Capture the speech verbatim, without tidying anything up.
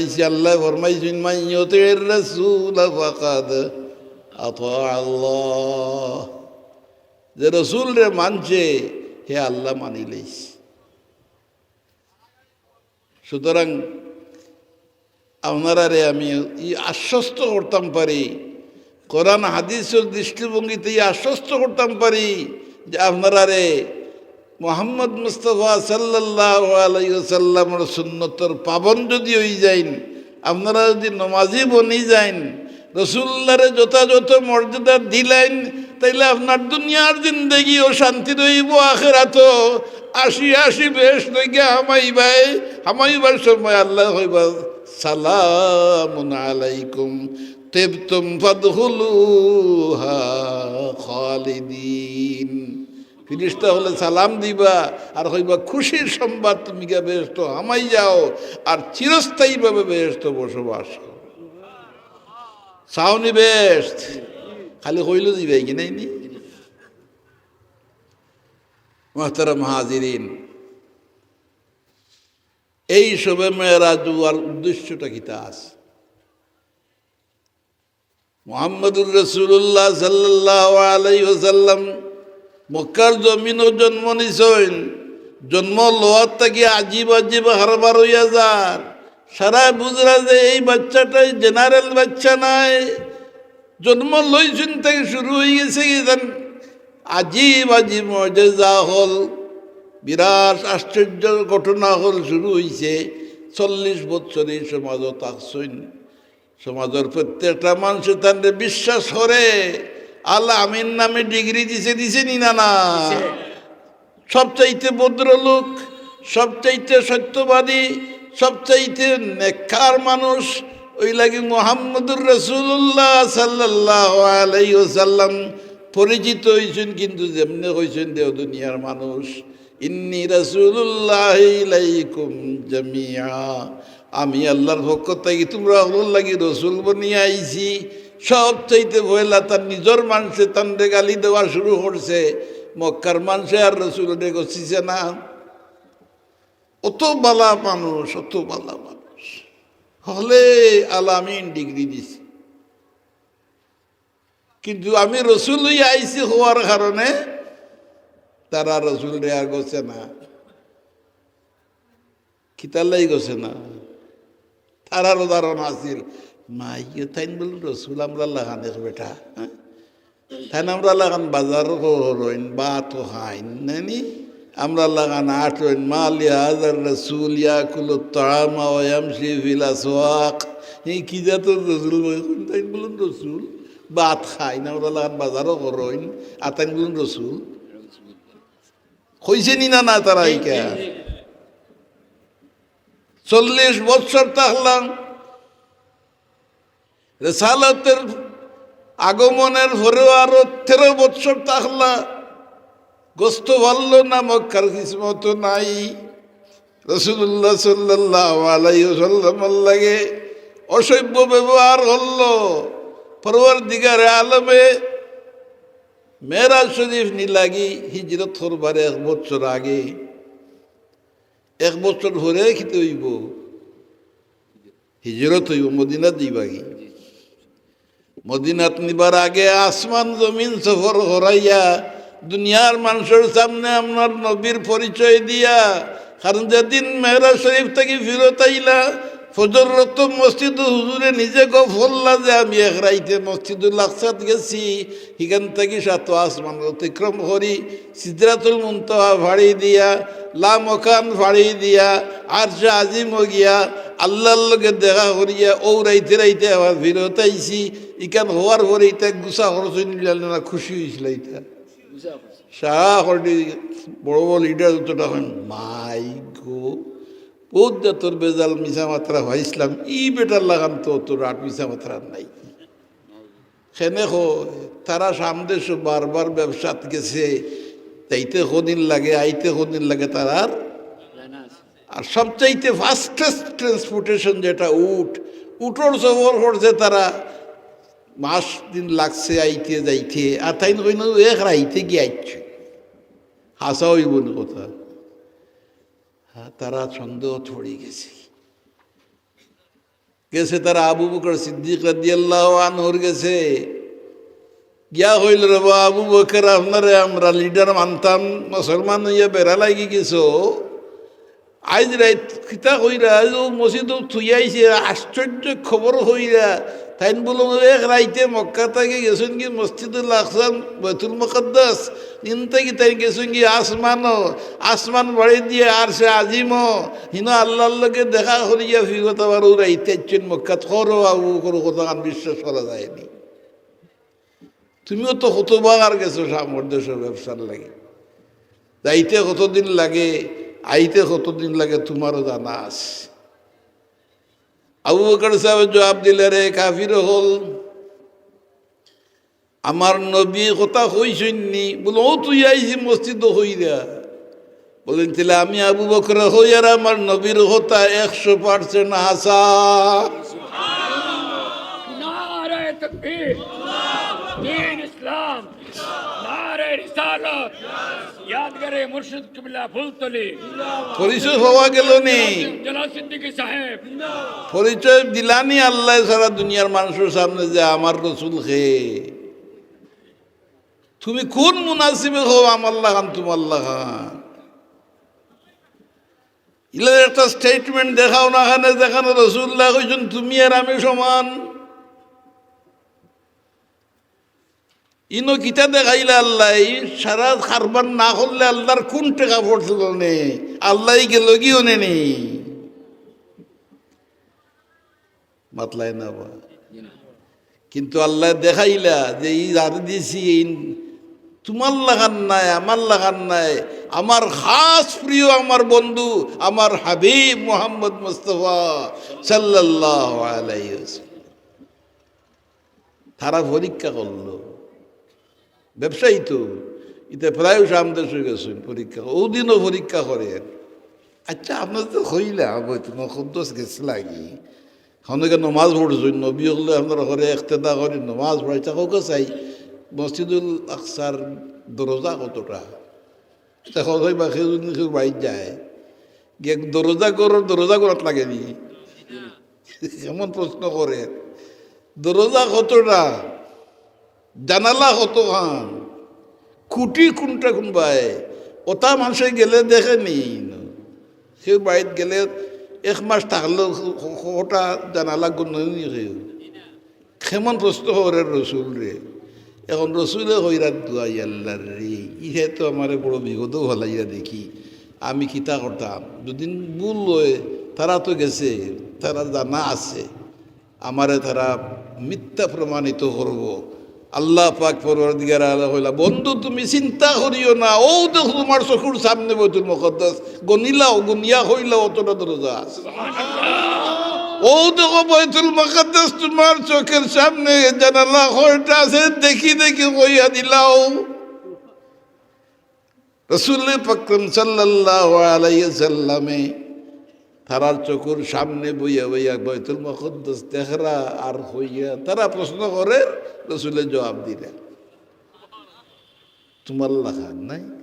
আল্লায় ফরমাইছইন, "মান ইউতির রাসূলা ফাকাদ আতা আল্লাহ।" যে রসুলরে মানছে, হে আল্লাহ মানিলাইছে। সুতরাং আপনারারে আমি ই আশ্বস্ত করতাম পারি, কোরআন হাদিসর দৃষ্টিভঙ্গিতে ই আশ্বস্ত করতাম পারি যে আপনারারে মোহাম্মদ মুস্তাফা সাল্লাল্লাহু আলাইহি ওয়াসাল্লামর সুন্নতর পাবন যদি অই যাইন, আপনারা যদি নমাজি বনি যাইন, রসুলুল্লাহরে যথাযথ মর্যাদা দিলাইন, তাইলে আপনার দুনিয়ার জিন্দেগিও শান্তি রইবো, আখেরাতও আশি আশি বেহেশত গিয়া হামাইবায়, হামাইবার সময় আল্লায় কইবা, "সালামুন আলাইকুম, তিবতুম ফাদখুলুহা খালিদিন।" ফিরিস্তা অকলে সালাম দিবা আর কইবা, "খুশির সংবাদ, তুমি গিয়া বেহেশতো হামাই যাও, আর চিরস্থায়ীভাবে বেহেশতো বসবাস করো।" চাওনি বেহেশত? খালি কইলে দিবায় কি নায় নি? মুহতারাম হাজিরিন, এই শবে মেরাজ অওয়ার উদ্দেশ্যটা কিতা আছে? মুহাম্মাদুর রাসূলুল্লাহ সাল্লাল্লাহু আলাইহি ওয়াসাল্লাম মক্কার জমিনো জন্ম নিছইন। জন্ম লওয়ার থাকি আজীব আজীব হারবার অইয়া যার। সারায় বুঝরা যে এই বাচ্চাটাই general বাচ্চা নায়। জন্ম লইছইন থাকি শুরু অই গেছে কি জান, আজীব আজীব মুজিজা অকল, বিরাট আশ্চর্যর ঘটনা অকল শুরু অইছে। চল্লিশ বছর এই সমাজো থাকছইন। সমাজর প্রত্যেকটা মানষে তানরে বিশ্বাস করে, আল আমিন নামে ডিগ্রি দিছে, দিছে নি না, না? সবচাইতে ভদ্রলোক, সবচাইতে সত্যবাদী, সবচাইতে নেককার মানুষ। অউ লাগি মুহাম্মাদুর রাসূলুল্লাহ সাল্লাল্লাহু আলাইহি ওয়াসাল্লাম পরিচিত অইছইন, কিন্তু যেমনে কইছইন, দেও দুনিয়ার মানুষ, "ইন্নী রাসূলুল্লাহি ইলাইকুম জামিআ।" আমি আল্লাহর পক্ষ থাকি তুমরা অকলর লাগি রসুল বনিয়া আইছি। সবচাইতে পয়লা তান নিজর মানষে তানরে গালি দেওয়া শুরু করছে। মক্কার মানষে আর রসুলরে গছিছে না। অত বালা মানুষ, অত বালা মানুষ। হকলে আল আমিন ডিগ্রি দিছে। কিন্তু আমি রসুল অইয়া আইছি কওয়ার কারণে তারা রসুলরে আর গছে না। কিতার লাগি গছে না? তারারও ধারণা আছিল, "মাইয়া তাইন বুলে রসুল, আমরার লাখান এক বেটা, হ্যাঁ? তাইন আমরার লাখান বাজারও করইন, ভাতও খাইন, নানি? আমরার লাখান আটইন, মা লিহাযার রাসূল ইয়াকুলুত তাআমা ওয়া ইয়ামশি ফিল আসওয়াক।" ই কি জাতর রসুল ভাই? তাইন বুলে রসুল, ভাত খাইন, আমরার লাখান বাজারও করইন, আর তাইন বুলে রসুল। কইছে নি না, না তারা ইকা? চল্লিশ বৎসর থাকলাম। রেসালতের আগমনের পরেও আরো তেরো বৎসর থাকলা। গছতো পারলো না, মক্কার কিসমতো নাই। রাসূলুল্লাহ সাল্লাল্লাহু আলাইহি ওয়াসাল্লামর লগে অসভ্য ব্যবহার করলো। পরওয়ারদিগারে আলমে মেরাজ শরীফ নিলাগি হিজরত করবার এক বছর আগে, এক বছর পরে কিতা অইবো? হিজরত অইবো, মদিনাত যাইবাগি। মদিনাত নিবার আগে আসমান জমিন সফর করাইয়া দুনিয়ার মানষর সামনে আপনার নবীর পরিচয় দিয়া, কারণ যেদিন মেরাজ শরীফ থাকি ফিরত আইলা, ফজর রক্ত মসজিদো হুজুরে নিজে গফ করলা যে আমি এক রাইতে মসজিদুল আকসাত গেছি, হিখান থাকি সাত আসমান অতিক্রম করি, সিদরাতুল মুনতাহা ফাড়ি দিয়া, লামকান ফাড়ি দিয়া, আরশে আজিমো গিয়া, আল্লাহর লগে দেখা করিয়া, অউ রাইতে রাইতে আবার ফিরত আইছি। ইখান হওয়ার পরে ইতা গুছা করছইন না, খুশি অইছিলা ইতা? সারা হলটি বড় বড় লিডার যতটা অইন, "মাই গো, বউত জাতর বেজাল মিছা মাতরা পাইছলাম, ই বেটার লাখান তো অত রাট মিছা মাতরা নাই।" কেনে কয়, তারা সামদেশো বারবার ব্যবসাত গেছে, যাইতে কদিন লাগে, আইতে কদিন লাগে তারার। আর সবচাইতে fastest transportation যেটা উট, উটর সফর করছে তারা, মাস দিন লাগছে আইতে যাইতে, আর তাইন কইন এক রাইতে গিয়া আইছে। হাছা অইবো নি কথা? হ্যাঁ, তারা সন্দেহত পড়ি গেছে। গেছে তারা আবু বকর সিদ্দিক রাদিয়াল্লাহু আনহুর গেছে। গিয়া কইল, "রে বা আবু বকর, আপনারে আমরা লিডার মানতাম, মুসলমান অইয়া বেড়া লাগি গেছো। আইজ রাইত কিতা কইরা, আইজ অউ মসজিদো থুইয়া আইছি, আশ্চর্য খবর কইরা।" তাইন বুলে, "এক রাইতে মক্কা থাকি গেছইন গি মসজিদুল আকসা, বাইতুল মুকাদ্দাস, ইন থাকি তাইন গেছইন গি আসমানো, আসমান বাড়ি দিয়া আরশে আজিমো, হিনো আল্লার লগে দেখা করিয়া ফিরত আবার অউ রাইতে আইছইন মক্কাত।" করো আবু বকর, কথাখান বিশ্বাস করা যায়নি। তুমিও তো কতবার গেছো শামর দেশো ব্যবসার লাগি। যাইতে কতদিন লাগে, আইতে কতদিন লাগে, তুমারও জানা আছে। আবু বকর সাহেব জবাব দিলা, "রে কাফির অকল, আমার নবী কথা কইছইন নি?" বুলে, "অউ থুইয়া আইছি মসজিদো কইরা।" বুলে, "তাইলে আমি আবু বকরে কই আর আমার নবীর কথা একশো পার্সেন্ট হাছা।" নারায়ে তাকবীর, দ্বীন ইসলাম, নারায়ে রিসালাত, ইয়াদগারে মুর্শিদ কিবলা ফুলতলি। পরিচয় পাওয়া গেল নি? জনাব সিদ্দিকী সাহেব। পরিচয় দিলা নি আল্লায় ছাড়া দুনিয়ার মানষর সামনে যে আমার রসুল কে? তুমি কুন মুনাসিবে কও আমার লাখান তুমার লাখান? ইলা একটা statement দেখাও না কেনে, যেখানো রসুলুল্লায় কইছইন, "তুমি আর আমি সমান।" ইনো কিতা দেখাইলা আল্লায়? সারা কারবার না করলে আল্লার কুন টেকা পড়লো নে? আল্লায় গেল গি অনে নি? মাতলায় না বা। কিন্তু আল্লায় দেখাইলা যে ই যারে দিছি, ইন তুমার লাখান নায়, আমার লাখান নায়, আমার খাস প্রিয়, আমার বন্ধু, আমার হাবিব মুহাম্মদ মুস্তাফা সাল্লাল্লাহু আলাইহি ওয়াসাল্লাম। তারা পরীক্ষা করলো, ব্যবসায়ী তো, ইতে প্রায় সামনে শুরু গেছে পরীক্ষা, অউ দিনও পরীক্ষা করে। আচ্ছা, আপনারা তো কইলা, বাইতুল মুকাদ্দাস গেছলা গি, অনেকে নমাজ পড়ছইন, নবী অকলে আপনারা ঘরে একতেদা করি নমাজ পড়াইতা, কউক্কা চাই, মসজিদুল আকসার দরজা কতটা? তে কউক্কা বা কেউ যদি কেউ বাইত যায়, গিয়া দরজা ঘরর দরজা ঘরাত লাগে নি? এমন প্রশ্ন করে, দরজা কতটা? জানালা কতখান? খুটি কুনটা কুনবায়? অতা মানষে গেলে দেখে নি? কেউ বাইত গেলে এক মাস থাকলেও ক-, ক-, কটা জানালা গুনে নি কেউ? কেমন প্রশ্ন করে রসুলরে? এখন রসুলে কইরা দোয়া, "ইয়া আল্লারে, ইহে তো আমারে বড় বিপদো ফালাইয়া দেখি, আমি কিতা করতাম? যদি ভুল অয়, তারা তো গেছে, তারা জানা আছে, আমারে তারা মিথ্যা প্রমাণিত করবো।" আল্লাহ পাক পরওয়ারদিগার আলম কইলা, "বন্ধু, তুমি চিন্তা করিও না, অউ দেখো তুমার চকুর সামনে বাইতুল মুকাদ্দাস, গনিলাও, গনিয়া কইলাও অতটা দরজা আছে। অউ দেখো বাইতুল মুকাদ্দাস তুমার চকুর সামনে, জানালা কয়টা আছে, দেখি দেখি কইয়া দিলাও।" রসুলে পাকরাম সাল্লাল্লাহু আলাইহি ওয়াসাল্লামে তারার চকুর সামনে বইয়া বইয়া বাইতুল মুকাদ্দাস দেখরা আর কইয়া, তারা প্রশ্ন করে, রসুলে জবাব দিলা, "তুমার লাখান নায়।"